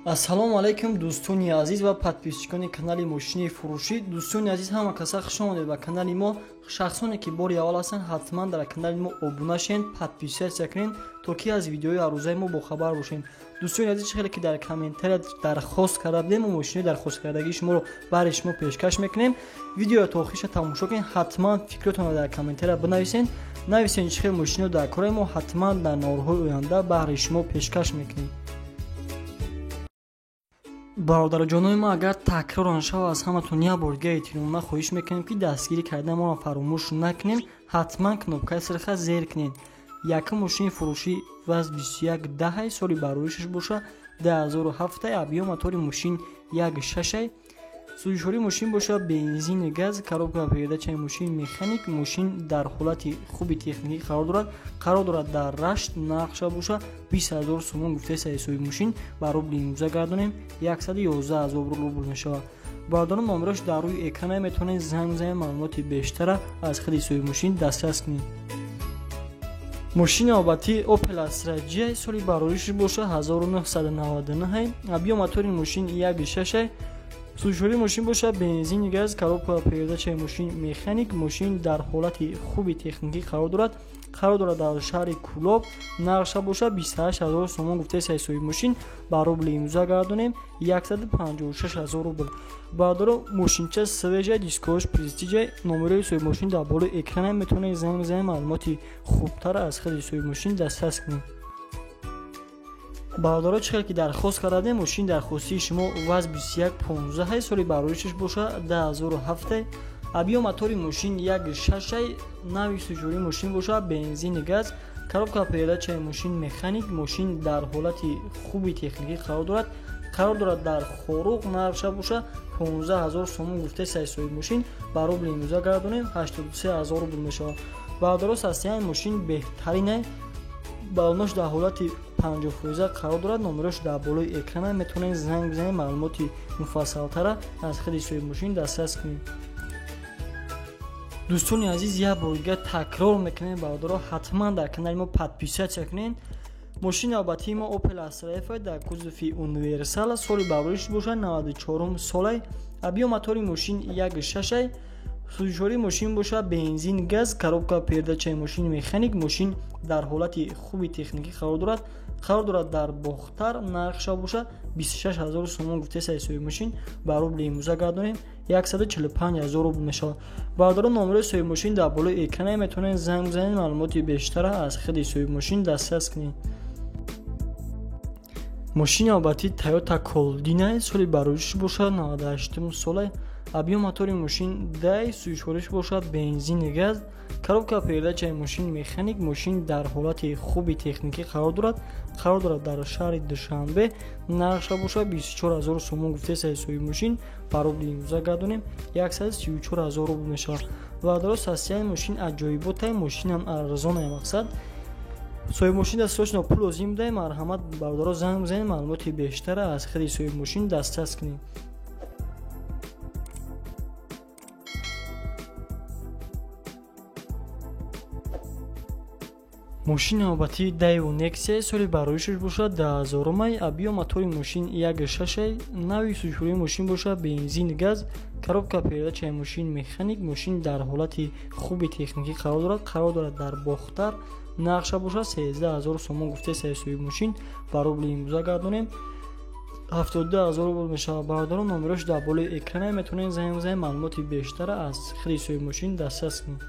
Ассалому алайкум, дӯстони азиз ва подписчикони канали Мошини фурӯшӣ. Дӯстони азиз, ҳама каса хуш омадед ба канали мо. Шахсоне ки бори аввал ҳастанд, ҳатман дар канали мо обуна шавед, подписаться кунед, то ки аз видеои ҳаррӯзаи мо бохабар бошед. Дӯстони азиз, чӣ хеле ки дар комментария дархост карда будем, мо мошинои дархосткардагии шуморо баҳри шумо пешкаш мекунем. Видеоро то охириша тамошо кунед, ҳатман фикротонро дар комментария бинависед. Нависед, чӣ хел мошино дар кораи мо, ҳатман дар наворҳои оянда баҳри шумо пешкаш мекунем. Бародарҷонои мо, агар такрор нашава, аз ҳаматон як бор дига эҳтиромона хоҳиш мекунем, ки дастгирӣ кардан моро фаромӯш накунем, ҳатман кнопкаи сирха зер кунед. Якум мошини фурӯшӣ ВАЗ 2110, соли бароришаш боша 2007, объём мотори мошин 1.6, сӯзишвории мошин боша бензини газ, коробка передачаи мошин механик. Мошин дар ҳолати хуби техникӣ қарор дорад, қарор дорад дар Рашт. Нархша боша 20 000 сомон гуфтаи соҳиби мошин, ба рубли имрӯза гардонем, 111 000 рубл мешавад. Бародарон, номерош дар рӯи экрана, метавонед занг бизанед, маълумоти бештара аз худи соҳиби мошин дастрас кунед. Мошини навбатӣ Opel Astra J, соли бароришаш боша 1999, объём мотори мошин 1.6, сӯзишвории мошин боша бензини газ, коробка передачаи мошин механик. Мошин дар ҳолати хуби техникӣ қарор дорад, қарор дорад дар шаҳри Кӯлоб. Нархша боша 28 000 сомон гуфтаи соҳиби мошин, ба рубли имрӯза гардонем, 156 000 рубл. Бародаро, мошинча свежая, дискош престижа. Номерои соҳиби мошин дар болои экрана, метавонед занг бизанед, маълумоти хубтар аз худи соҳиби мошин дастрас кунед. Бародаро, чӣ хел ки дархост кардем, мошини дархостии шумо ВАЗ 2115, соли бароришаш боша 2007, объём мотори мошин 1.6, нави сӯзишвории мошин боша бензини газ, коробка передачаи мошин механик. Мошин дар ҳолати хуби техникӣ қарор дорад, қарор дорад дар Хоруғ. Нархша боша 15 000 сомон гуфтаи соҳиби мошин, ба рубли имрӯза гардонем, 83 000 рубл мешавад. Бародаро, состояние мошин беҳтарина, балонош дар ҳолати 50% қарор дорад. Номерош дар болои экрана, метавонед занг бизанед, маълумоти муфассалтара аз худи соҳиби мошин дастрас кунед. Дӯстони азиз, як бор дига такрор мекунем, бародаро, ҳатман дар канали мо подписаться кунед. Мошини навбатии мо Opel Astra F дар кузови универсал, соли барориш боша 94 солай, объём мотори мошин 1.6, сӯзишвории мошин боша бензин газ, коробка передачаи мошин механик. Мошин дар ҳолати хуби техникӣ қарор дорад, қарор дорад дар Бохтар. Нархша боша 26 000 сомон гуфтаи соҳиби мошин, ба рубли имрӯза гардонем, 145 000 рубл мешавад. Бародарон, номерои соҳиби мошин дар болои экрана, метавонед занг бизанед, маълумоти бештара аз худи соҳиби мошин дастрас кунед. Мошини навбатӣ Toyota Caldina, соли бароришаш бошад 98 солай, объём мотори мошин 10, сӯзишвориш бошад бензини газ, коробка передачаи мошин механик. Мошин дар ҳолати хуби техникӣ қарор дорад, қарор дорад дар шаҳри Душанбе. Нархша бошад 24 000 сомон гуфтаи соҳиби мошин, ба рубли имрӯза гардонем, 134 000 рубл мешавад. Бародаро, состояние мошин аҷоиботай, мошинам арзонай. Мақсад, соҳиби мошин дастсрочно пул лозим дай, марҳамат, бародаро, занг бизанед, маълумоти бештара аз худи соҳиби мошин дастрас кунед. Мошини навбатии Daewoo Nexia, соли бароришаш бошад 2000-умай, объём мотори мошин 1.6, нави сӯзишвории мошин бошад бензин газ, коробка передачаи мошин механик. Мошин дар ҳолати хуби техникӣ қарор дорад, қарор дорад дар Бохтар. Нархша бошад 13 000 сомон гуфтаи соҳиби мошин, ба рубли имрӯза гардонем, 72 000 рубл мешавад. Бародарон, номерош дар болои экрана, метавонед занг бизанед, маълумоти бештара аз худи соҳиби мошин дастрас кунед.